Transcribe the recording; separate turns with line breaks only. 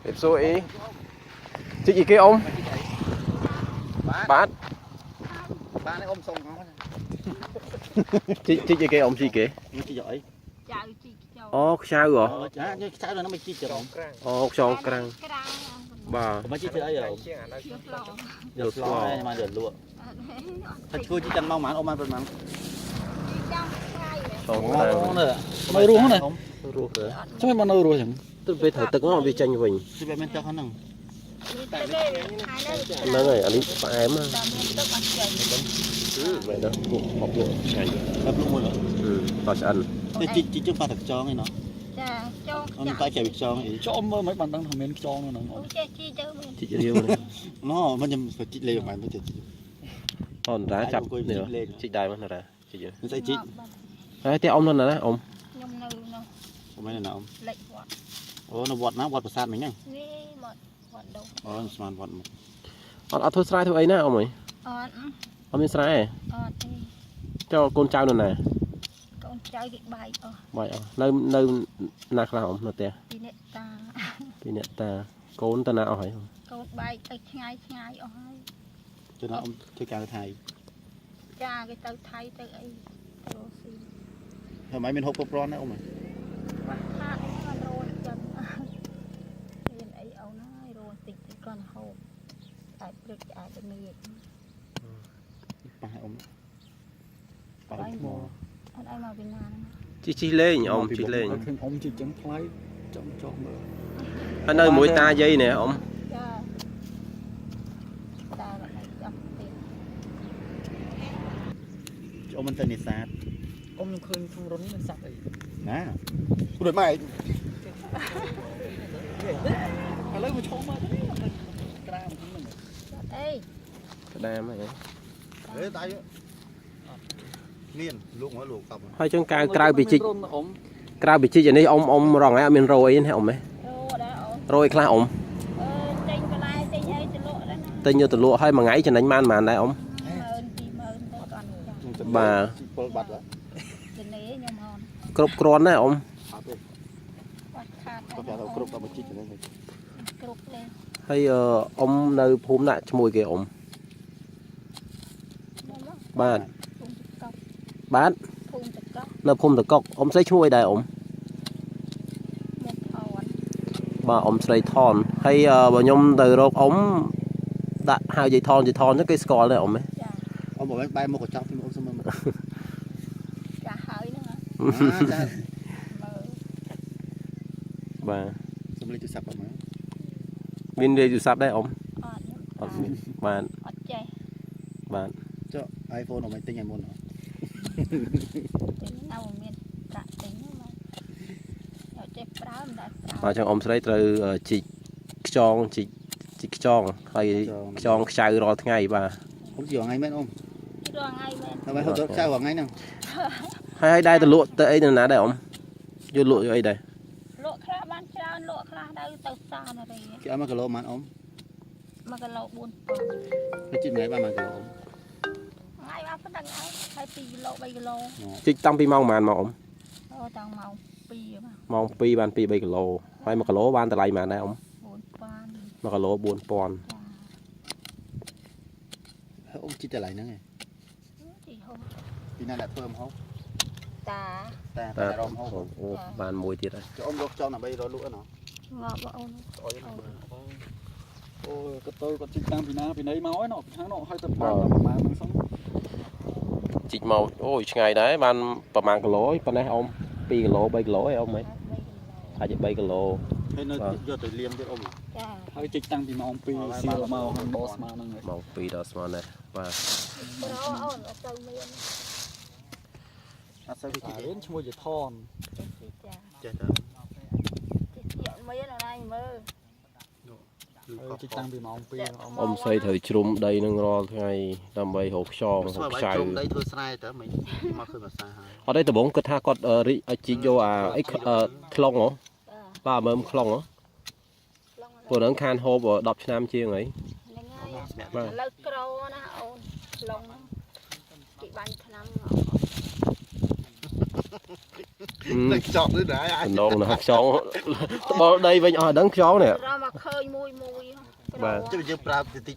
រៀបសួរអ៊ីជីកអីគេអ៊ំបាទ
បានអ៊ំសុំអស់
ជីកជីកអីគេអ៊ំជីកគេ
នេះជីកអី
ចៅជីកចោ
អូខ្ចៅហ៎
អូចានេះខ្ចៅដល់ហ្នឹងមិនជីកចរំ
អូខ្យងក្រាំង
ក្រាំង
បាទ
មិនជីកធ្វើអីហ៎
ជាផ្លង
យកស្លមកយកលក់ថាធ្វើជីកតាំងម៉ោងប៉ុន្មានអ៊ំបានប៉ុន្មាន
ជីចាំថ្ងៃ
ខ្យងក្រាំង
នៅរស់ណា
រស់ទៅ
ចាំមិនមកនៅរស់ចឹង
ទៅពេលត្រូវទឹកមកវាចេញវិញ
ជីកបែបមានទឹកហ្នឹង
នេះទៅគេខែនេះ
ហ្នឹងហើយអានេះផ្អែម
តែមានទឹកអត់ចេញ
មែនទេលក់ហប់លក់ឆ្ងាញ់
បែបលក់មួយ
តឆ្អិន
ទៅជីកជីកជើងប៉ះតែខ្ចងឯណោះ
ចាចង
អ៊ំប៉ះគេខ្ចងអី
ចុះអ៊ំមើលមិនបានដឹងថាមានខ្យងនៅហ្នឹងអ៊ំ
អូចេះជីទៅមាន
ជីករាវនេះ
ណោះមិនខ្ញុំជីកលេងមិនទៅជីក
អូនរ៉ាចាប់នេះជីកដែរមកណារ៉ាជីក
មិនស្អីជីក
ហើយតែអ៊ំនៅណាអ៊ំ
ខ្ញុំនៅនោះ
អ៊ំឯណាអ៊ំ
លិចវត្ត
អូនៅវត្តណាវត្តប្រាសាទមិញហ្នឹង
នេះមកវត្តដុំ
អូស្មានវត្តមក
អត់អត់ធ្វើស្រែធ្វើអីណាអ៊ំអើយ
អត់
អត់មានស្រែទេ
អត់ទេ
ចុះកូនចៅនៅណា
កូនចៅគេបែកអស់
បាយអស់នៅនៅណាខ្លះអ៊ំនៅផ្ទះ
ពីអ្នកតា
ពីអ្នកតាកូនទៅណាអស់ហើយក
ូនបែកទៅឆ្ងាយឆ្ងាយអស់ហើយ
ទៅណាអ៊ំធ្វើការថៃ
ចាគេទៅថៃទៅអីទៅរស់ស៊ី
ហើយមិនមានហូបគ្រប់គ្រាន់ណាអ៊ំ
ខាតអីបានរស់ចឹងមានអីអូនហើយរស់តិចតិចគាត់ហូបតែព្រឹកអាចល្ងាច
ប៉ះអ៊ំប៉ះថ្ម
អត់ឲ្យមកពីណាហ្នឹង
ជីជីលេងអ៊ំជីលេង
ឃើញអ៊ំជីកចឹងថ្លៃចង់ចោះមើល
ហើយនៅមួយតាយាយនេះអ៊ំ
ចាតាអត់ឲ្យចាប់ទេ
អ៊ំមិនទៅនេសាទ
អ៊ំខ្ញុំឃើញក្នុងរុននេះមានសត្វអី
ណាព្រោះម៉ែ
ឥឡូវមកឈោមកទៅក្រាមហ្នឹង
អី
ក្តាមហ្នឹង
អេដៃមានលក់មកលក់កប់
ហើយចឹងកៅក្រៅពីជីក
រុនអ៊ំ
ក្រៅពីជីកអានេះអ៊ំអ៊ំរងឯងអត់មានរោអីទេអ៊ំហ៎
រដែរអូន
រោអីខ្លះអ៊ំ
អឺទិញបន្លែទិញអីទៅលក់ដែរណា
ទិញយកទៅលក់ហើយមួយថ្ងៃចំណេញបានប៉ុន្មានដែរអ៊ំ
10000 20000ទៅគាត់ចា
បាទ
ពលបាត់ហ៎
ជំនាញខ្ញុំហន
គ្រប់គ្រាន់ដែរអ៊ំ
អត់ទេ
គាត់ខាត
គាត់ទៅគ្រប់ដល់មកជីកហ្នឹង
គ្រប់ទេ
ហើយអ៊ំនៅភូមិដាក់ឈ្មោះគេអ៊ំ
ខ្ញុំមក
បាទ
ភូមិតកុក
បាទ
ភូមិតកុក
នៅភូមិតកុកអ៊ំស្រីឈ្មោះអីដែរអ៊ំ
មកថន
បាទអ៊ំស្រីថនហើយបើខ្ញុំទៅរកអ៊ំដាក់ហៅយាយថនយាយថនហ្នឹងគេស្គាល់ដែរអ៊ំហ៎
ចា
អ៊ំបើបែរមុខកញ្ចក់ទីអ៊ំសុំមើល
ចាហើយហ្នឹង
ចា
មើល
បាទ
សុំលេខទូរស័ព្ទអ៊ំមក
មានលេខទូរស័ព្ទដែរអ៊ំ
អត់
អត់មានបាទ
អត់ចេះ
បាទ
ចុះ iPhone អ៊ំឲ្យទិញឲ្យមុន
ទិញនៅមានប្រាក់ទិញហ្នឹងមកអត់ចេះប្រើមិនដែលប្រើ
បាទចឹងអ៊ំស្រីត្រូវជីកខ្យងជីកជីកខ្យងហើយខ្យងខ្ចៅរាល់ថ្ងៃបាទ
អ៊ំជីថ្ងៃមែនអ៊ំ
រាល់ថ្ងៃមែន
ហើយហូបដល់ចៅថ្ងៃហ្នឹង
ហើយហើយដែរទៅលក់ទៅអីនៅណាដែរអ៊ំយកលក់យកអីដែរ
លក់ខ្លះបានច្រើនលក់ខ្លះទៅទៅសានរី
គេឲ្យ1គីឡូប៉ុន្មានអ៊ំ
1គីឡូ4000
ទៅជីថ្ងៃបាន1គីឡូអ៊ំ
ថ្ងៃបានប៉ុណ្្នឹងឯងហើយ2គីឡូ3គីឡូ
ជីកតាំងពីម៉ោងប៉ុន្មានមកអ៊ំ
អូតាំងម៉ោង2មក
ម៉ោង2បាន2 3គីឡូហើយ1គីឡូបានតម្លៃប៉ុន្មានដែរអ៊ំ
4000
1គីឡូ4000
ចា
អ៊ំជីកតែឡៃហ្នឹងឯង
ជីហូប
ពីណាអ្នកធ្វើមហូប
តា
តា
តា
តារមហូប
អូបានមួយទៀតហើយ
ចុះអ៊ំរកចង់ដើម្បីរកលក់ណោះ
ងាប់អូន
អុយណា
អូគាត់ទៅគាត់ជីកតាំងពីណាពីណីមកឯណោះពីខាងនោះហើយទៅបានតែប្រហែលហ្នឹងសោះ
ជីកមកអូយឆ្ងាយដែរបានប្រហែលគីឡូឯងប៉ុណ្ណេះអ៊ំ2គីឡូ3គីឡូឯងអ៊ំហ៎អាចជា3គីឡូ
ហើយនៅយកទៅលៀងទៀតអ៊ំ
ចា
ហើយជីកតាំងពីម៉ោង2សៀលមកហ្នឹងដល់ស្មើហ្នឹងហើយ
ម៉ោង2ដល់ស្មើនេះបាទ
ប្រអូនអត់ទៅមាន
អត់សូវជីកទេ
រៀនឈ្មោះជាថន
ចេះជីចា
ចេះតែ
ចេះជីអត់មានអរឯងមើល
ហើយជីកតាំងពីម៉ោង2អ៊ំ
អ៊ំស្រីត្រូវជ្រុំដីនឹងរាល់ថ្ងៃដើម្បីរកខ្យងរ
ស្មើ
កខ្ចៅ
បាយជ្រុំដីធ្វើស្រែតើមិញមកឃើញភាសាហើយ
អត់ទេដំបងគិតថាគាត់រីកឲ្យជីកយកអាអីខ្លងហ៎
បាទ
បាទមើមខ្លងហ៎
ឡង
ពួកហ្នឹងខានហូប10ឆ្នាំជាងហើយ
ហ្នឹងហើយ
បាទ
ឥឡូវក្រណាអូនឡងគេបាញ់ថ្នាំ
តែខ្ចប់នេះដែរ
តំណងណាខ្យងត្បល់ដីវិញអស់ដឹងខ្យងនេះ
រម ក៏ឃើញមួយមួយ
បាទ
ជិះយើងប្រើតិច